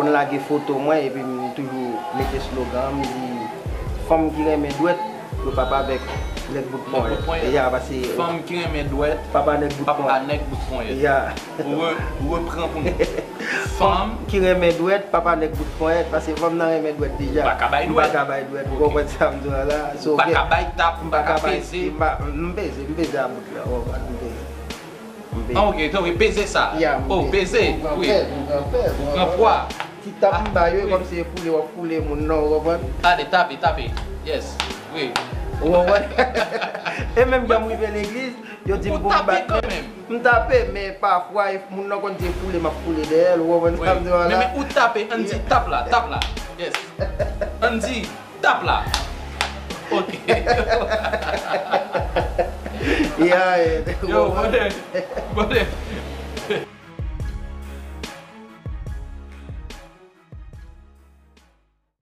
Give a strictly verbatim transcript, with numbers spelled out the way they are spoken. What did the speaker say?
Mwen lage foto mwen epi m toujou mete slogan an, m di, fanm ki renmen dwèt, yo p ap avèk nèg bout ponyèt. Ya, paske fanm ki renmen dwèt, papa nèg bout ponyèt. Ya. Ou re-, ou repran pou nou. Fanm ki renmen dwèt, papa nèg bout ponyèt, paske fanm nan renmen dwèt deja. Ou pa ka bay dwèt. Ou pa ka bay dwèt, ou konprann sa m di w la? Ou pa ka bay tap, ou pa ka peze. M peze, m peze a bout la, ou konprann, m peze. M peze. Ah, ok, donk peze sa. Ya, m peze. Oh, peze, wi. Ou pran pwa. Ti tap m ba yo, e kòmsi e foule w ap foule moun nan, ou konprann? Ale, tape, tape. Yes, wi. Ou konprann? E menm jan m rive legliz, yo di m pou m bat men. M tape, men pafwa, e moun nan konn di e foule m ap foule dèyè l, ou konprann sa m di w la? Men, men ou tape, ann di tap la, tap la. Yes. Ann di tap la. Ok. Ya, e, ou konprann? Yo, brother, brother.